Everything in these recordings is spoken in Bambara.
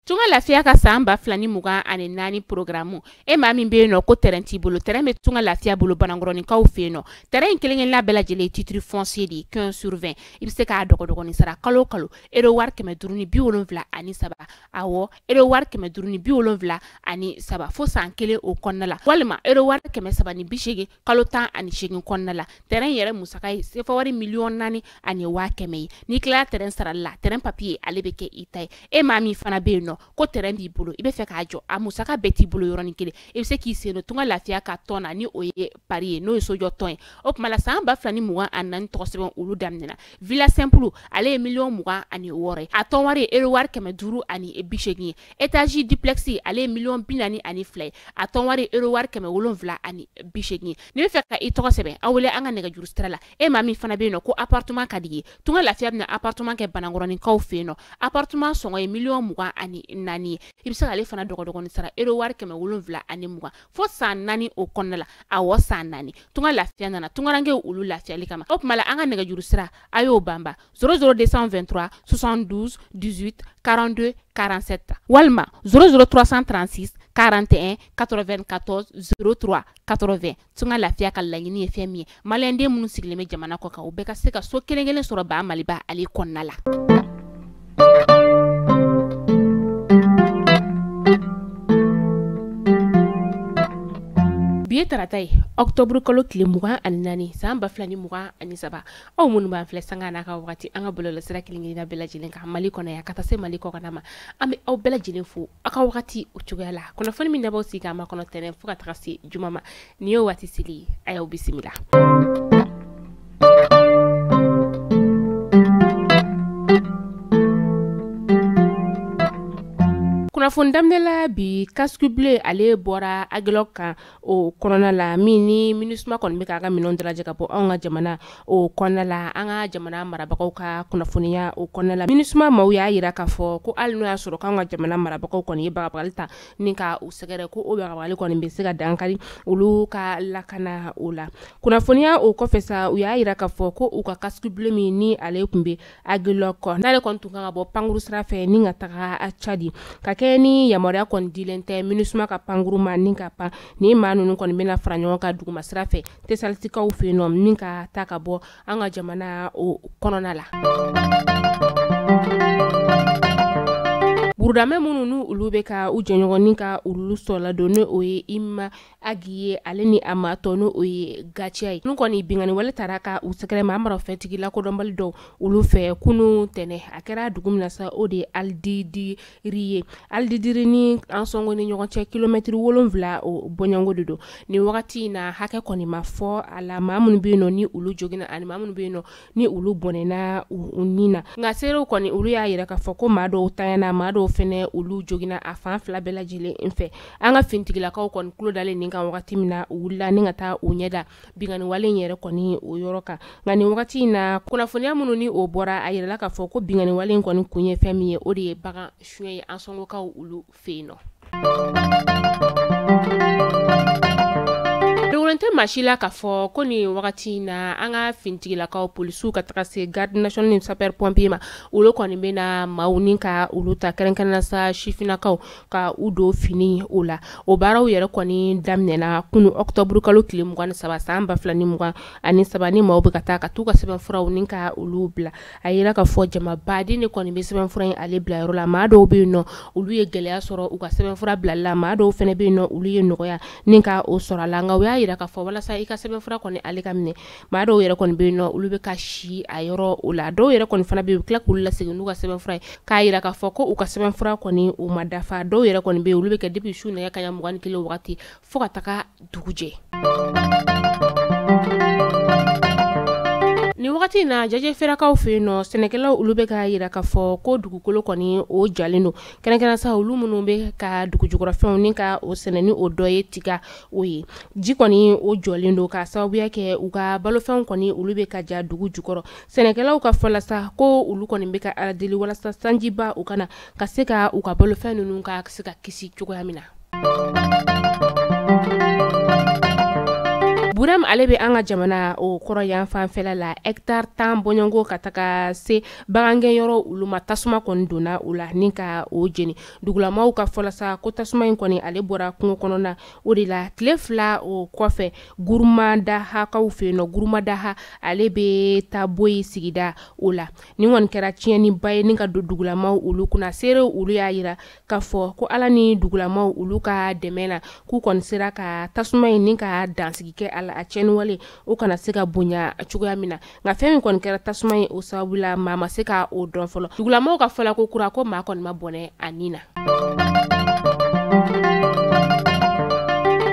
Tunga Lafiya ka san 2024 programme e maa min bɛ yen nɔ ko terrain t'i bolo, terrain bɛ Tunga Lafiya bolo Banankɔrɔninkaw fɛ yen nɔ. Terrain in kelen-kelenna bɛɛ lajɛlen ye titre foncier de ye 15 sur 20. I bɛ se k'a dɔgɔdɔgɔnin sara kalo o kalo euro wari 573, awɔ euro wari 573 fo san kelen o kɔnɔna la, walima euro wari 380 kalo 18 kɔnɔna la. Terrain yɛrɛ musaka ye sefa wari 4,1 million ye. N'i tilala terrain sarali la, terrain papier ale bɛ kɛ i ta ye. E maa min fana bɛ yen nɔ ko terrain b'i bolo, i bɛ fɛ k'a jɔ, a musaka bɛɛ t'i bolo yɔrɔnin kelen, i bɛ se k'i sen don Tunga Lafiya ka tɔn na, ni o ye pari ye, n'o ye sojɔ tɔn ye. O tuma la san 2024 tɔgɔ sɛbɛn olu daminɛna. Villa simple ale ye 26 million ye, a tɔn wari ye euro wari 580 ye. Étage duplex ale ye 42 million ye, a tɔn wari ye euro wari 780 ye. N'i bɛ fɛ ka i tɔgɔ sɛbɛn, aw wele an ka nɛgɛjuru sira la. E maa min fana bɛ yen nɔ ko appartement ka di ye, Tunga Lafiya bɛna appartement kɛ Banankɔrɔninkaw fɛ yen nɔ. Appartement sɔngɔ ye 24 million ye. I bɛ se k'ale fana dɔgɔdɔgɔnin sara euro wari 720 fo san 4 o kɔnɔna la, awɔ san 4. Tunga Lafiya nana tungarankew olu lafiyali kama. O tuma la an ka nɛgɛjuru sira a y'o banba 00223 72 18 42 47 walima 00336 41 94 03 80. Tunga Lafiya ka laɲini ye fɛn min ye, maliyɛnden minnu sigilen bɛ jamana kɔ kan, u bɛɛ ka se ka so kelen kelen sɔrɔ ba Maliba ale kɔnɔna la. Bi ye tarata ye, octobre kalo tile 24 san 2023. Aw minnu b'an filɛ sanga n'a ka wagati an ka bɔlɔlɔsira kelen-kelenna bɛɛ lajɛlen kan Mali kɔnɔ yan ka taa se Mali kɔkan ma, an bɛ aw bɛɛ lajɛlen fo aw ka wagati o cogoya la. Kunnafoni min dabɔ sigi k'an makɔnɔ tɛnɛn fo ka taga se juma ma, nin y'o waati seli ye, a y'aw bisimila. Kunnafoni daminɛ la bi, casque bleu ale bɔra Aguelhok kan o kɔnɔna la, min ni MINUSMA kɔni bɛ k'a ka minɛnw dalajɛ ka bɔ anw ka jamana o kɔnɔna la. An ka jamana marabagaw ka kunnafoniya o kɔnɔna la, MINUSMA maaw y'a jira k'a fɔ ko hali n'o y'a sɔrɔ k'an ka jamana marabagaw kɔni ye bagabagali ta ni ka u sɛgɛrɛ, ko o bagabagali kɔni bɛ se ka dankari olu ka lakana o la. Kunnafoniya o kɔfɛ sa, u y'a jira k'a fɔ ko u ka casque bleu min ni ale tun bɛ Aguelhok, n'ale kɔni tun kan ka bɔ pankuru sira fɛ ni ka taga Tchad, ka kɛ ni yamaruya kɔni dilen tɛ MINUSMA ka pankuru ma ni ka pan, ni maa ninnu kɔni bɛna fara ɲɔgɔn kan duguma sira fɛ Tesalitikaw fɛ yen nɔ ni ka taa ka bɔ an ka jamana o kɔnɔna la. Burudamɛ minnu n'u olu bɛ ka u jɛɲɔgɔn ni ka olu sɔrɔ don, ni o ye Ima Agi ye, ale ni a maa tɔ n'o o ye Gatia ye, ninnu kɔni binkanni wale taara ka u sɛgɛrɛ maa marafɛntigi lakodɔnbali dɔw olu fɛ kunun tɛnɛ. A kɛra dugu min na sa, o de ye Alididiri ye. Alididiri ni Ansongo ni ɲɔgɔn cɛ kilomɛtiri 7 o bɔɲɔgɔnko de don. Nin wagati in na, hakɛ kɔni ma fɔ a la maa minnu bɛ yen nɔ ni olu joginna ani maa minnu bɛ yen nɔ ni olu bɔnɛna u ni na. Nka seerew kɔni olu y'a yira k'a fɔ ko maa dɔw tanyana, maa dɔw fɛnɛ olu joginna a fan fila bɛɛ lajɛlen fɛ. An ka finitigilakaw kɔni tulo dalen nin kan wagati min na, u wulila ni ka taa u ɲɛda binkanni wale in yɛrɛ kɔni o yɔrɔ kan. Nka nin wagati in na, kunnafoniya minnu ni o bɔra, a yirala k'a fɔ ko binkanni wale in kɔni kun ye fɛn min ye, o de ye bagan suɲɛ ye Ansongokaw olu fɛ yen nɔ. Dogolen tɛ maa si la k'a fɔ ko nin wagati in na, an ka finitigilakaw polisiw ka taga se garde nationale ni sapeur pompier ma, olu kɔni bɛna maaw ni ka olu ta kɛrɛnkɛrɛnnenya sa sifinnakaw ka u don fini o la. O baaraw yɛrɛ kɔni daminɛna kunun octobre kalo tile 23 san 2023, ni maaw bɛ ka taa ka t'u ka sɛbɛnfuraw ni ka olu bila. A yira k'a fɔ jamabaden de kɔni bɛ sɛbɛnfura in ale bila yɔrɔ la. Maa dɔw bɛ yen nɔ, olu ye gɛlɛya sɔrɔ u ka sɛbɛnfura bilali la, maa dɔw fana bɛ yen nɔ, olu ye nɔgɔya ni ka o sɔrɔ a la. Nka u y'a yira k'a fɔ walasa i ka sɛbɛnfura kɔni ale ka minɛ, maa dɔw yɛrɛ kɔni bɛ yen nɔ, olu bɛ ka si a yɔrɔ o la. Dɔw yɛrɛ kɔni fana bɛ yen, u bɛ tila k'olu lasegin n'u ka sɛbɛnfura ye k'a yira k'a fɔ ko u ka sɛbɛnfura kɔni u ma dafa. Dɔw yɛrɛ kɔni bɛ yen, olu bɛ kɛ depuis su nɛgɛ kanɲɛ 21 wagati fo ka taga dugu jɛ. Nin wagati in na, jajɛfɛrɛkaw fɛ yen nɔ, sɛnɛkɛlaw olu bɛ k'a yira k'a fɔ ko dugukolo kɔni o jalen don, kɛrɛnkɛrɛn sa olu minnu bɛ ka dugu jukɔrɔfɛnw ni ka o sɛnɛ, ni o dɔ ye tiga o ye. Ji kɔni o jɔlen don k'a sababuya kɛ u ka balofɛnw kɔni olu bɛ ka ja dugu jukɔrɔ. Sɛnɛkɛlaw ka fɔ la sa, ko olu kɔni bɛ ka Ala deli walasa sanjiba u kana ka se ka u ka balofɛn ninnu ka se ka kisi cogoya min na. Burem ale bɛ an ka jamana o kɔrɔ yan fanfɛla la hectare 10 bɔɲɔgɔnko ka taga se bagangɛnyɔrɔ olu ma tasuma kɔni donna u la ni ka o jeni. Dugulamaw ka fɔla sa ko tasuma in kɔni ale bɔra kungo kɔnɔna o de la tile 2 o kɔfɛ Gurumadaha fɛ yen nɔ. Gurumadaha ale bɛ taa bɔ sigida o la. Nin kɔni kɛra tiɲɛniba ye ni ka don dugulamaw olu kunna. Seerew olu y'a jira k'a fɔ ko Ala ni dugulamaw olu ka dɛmɛ na k'u kɔni sera ka tasuma in ni ka dansigi kɛ a la, a tiɲɛniwale o kana se ka bonya cogoya min na. Nka fɛn min kɔni kɛra tasuma in o sababu la maa ma se ka o dɔn fɔlɔ. Dugulamaw ka fɔla ko kura ko maa kɔni ma bɔnɛ a nin na.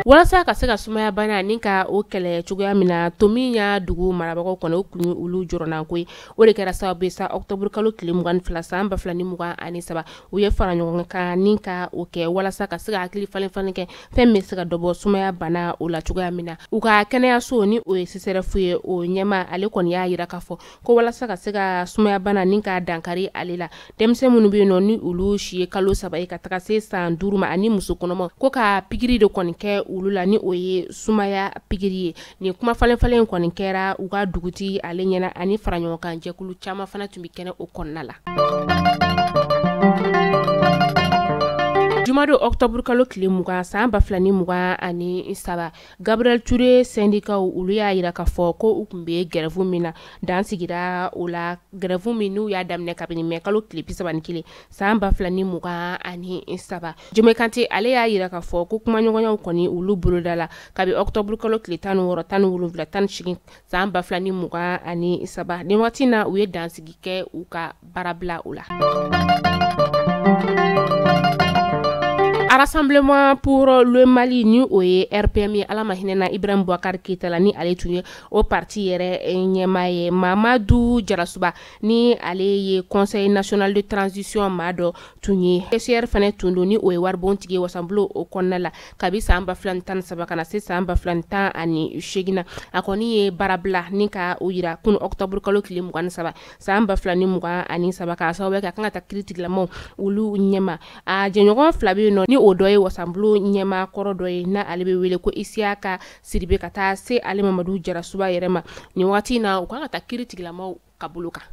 Walasa ka se ka sumaya bana ni ka o kɛlɛ cogoya min na, Tomiɲa dugu marabagaw kɔnɔ o kun ye olu jɔrɔnako ye. O de kɛra sababu ye sa octobre kalo tile 22 san 2023 u ye fara ɲɔgɔn kan ni ka o kɛ walasa ka se ka hakili falen falen kɛ fɛn min bɛ se ka dɔ bɔ sumaya bana o la cogoya min na. U ka kɛnɛyaso ni o ye CSRéf ye, o ɲɛma ale kɔni y'a jira k'a fɔ ko walasa ka se ka sumaya bana ni ka dankari ale la, denmisɛn minnu bɛ yen nɔ ni olu si ye kalo 3 ye ka taga se san 5 ma ani muso kɔnɔmaw, ko ka pikiri de kɔni kɛ olu la ni o ye sumaya pikiri ye. Nin kuma falen falen kɔni kɛra u ka dugutigi ale ɲɛna ani fara ɲɔgɔn kan jɛkulu caman fana tun bɛ kɛnɛ o kɔnɔna la. Jumadon octobre kalo tile 20 san 2023, Gabriel Touré syndicat olu y'a jira k'a fɔ ko u tun bɛ grève min na, dan sigira o la. Grève min n'u y'a daminɛ kabini mai kalo tile 31 san 2023. Jome Kante ale y'a jira k'a fɔ ko kumaɲɔgɔnyaw kɔni olu boloda la kabi octobre kalo tile 16 17 18 san 2023. Nin waati na u ye dansigi kɛ u ka baarabila o la. Rassemblement pour le Mali ni o ye RPM ye, Ala ma hinɛ na Ibrahim Boubacar Keita la ni ale tun ye o parti yɛrɛ ɲɛmaa ye. Mamadu Jarasuba ni ale ye Conseil national de transition maa dɔ tun ye, PCR fana tun don ni o ye waribontigi ye wasanbulon o kɔnɔna la kabi san 2013 ka na se san 2018 na. A kɔni ye baarabila ni ka o jira kunun octobre kalo tile 23 san 2023 k'a sababu kɛ a kan ka taa kiiritigilamaw olu ɲɛma. A jɛɲɔgɔn fila bɛ yen nɔ ni o dɔ ye wasanbulon ɲɛmaa kɔrɔ dɔ ye n'ale bɛ wele ko Isiyaka Sidibe ka taa se ale Mamadu Jarasuba yɛrɛ ma. Nin waati in na u kan ka taa kiiritigilamaw ka bolo kan.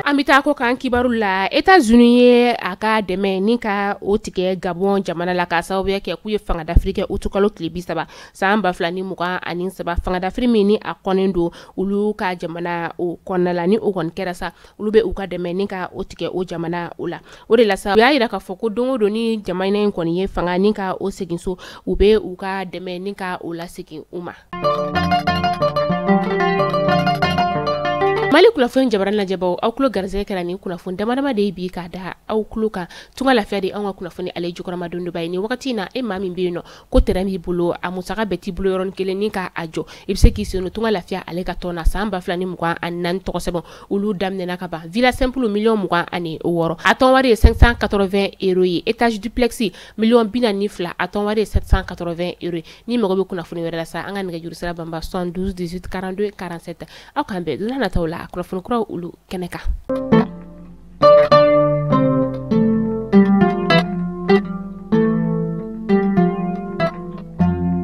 An bɛ taa ko kan kibaru la. États-Unis ye a ka dɛmɛ ni ka o tigɛ Gabon jamana la k'a sababuya kɛ k'u ye fanga dafiri kɛ utu kalo tile 30 san 2023. Fanga dafiri min ni a kɔnnen don olu ka jamana o kɔnɔna la, ni o kɔni kɛra sa olu bɛ u ka dɛmɛ ni ka o tigɛ o jamana o la. O de la sa u y'a jira k'a fɔ ko don o don ni jamana in kɔni ye fanga ni ka o segin so, u bɛ u ka dɛmɛ ni ka o lasegin u ma. Mali kunnafoni jabaranin lajɛbaw, aw tulo garisɛgɛ kɛra nin kunnafoni damadama de ye bi k'a da aw tulo kan. Tunga lafiya de anw ka kunnafoni ale jukɔrɔmadonba ye. Nin wagati in na e maa min bɛ yen nɔ ko terrain b'i bolo, a musaka bɛɛ t'i bolo yɔrɔnin kelen ni k'a jɔ, i bɛ se k'i sen don Tunga lafiya ale ka tɔn na. San 2024 tɔgɔ sɛbɛn olu daminɛna ka ban. Villa simple miliyɔn 26, a tɔn wari ye 580 euros ye. Étage duplex miliyɔn 42, a tɔn wari ye 780 euros ye. Ni mago bɛ kunnafoni wɛrɛ la sa, an ka nɛgɛjuru sira banba 72 18 42 47. Aw k'an bɛn don nataw la kunnafoni kuraw olu kɛnɛ kan.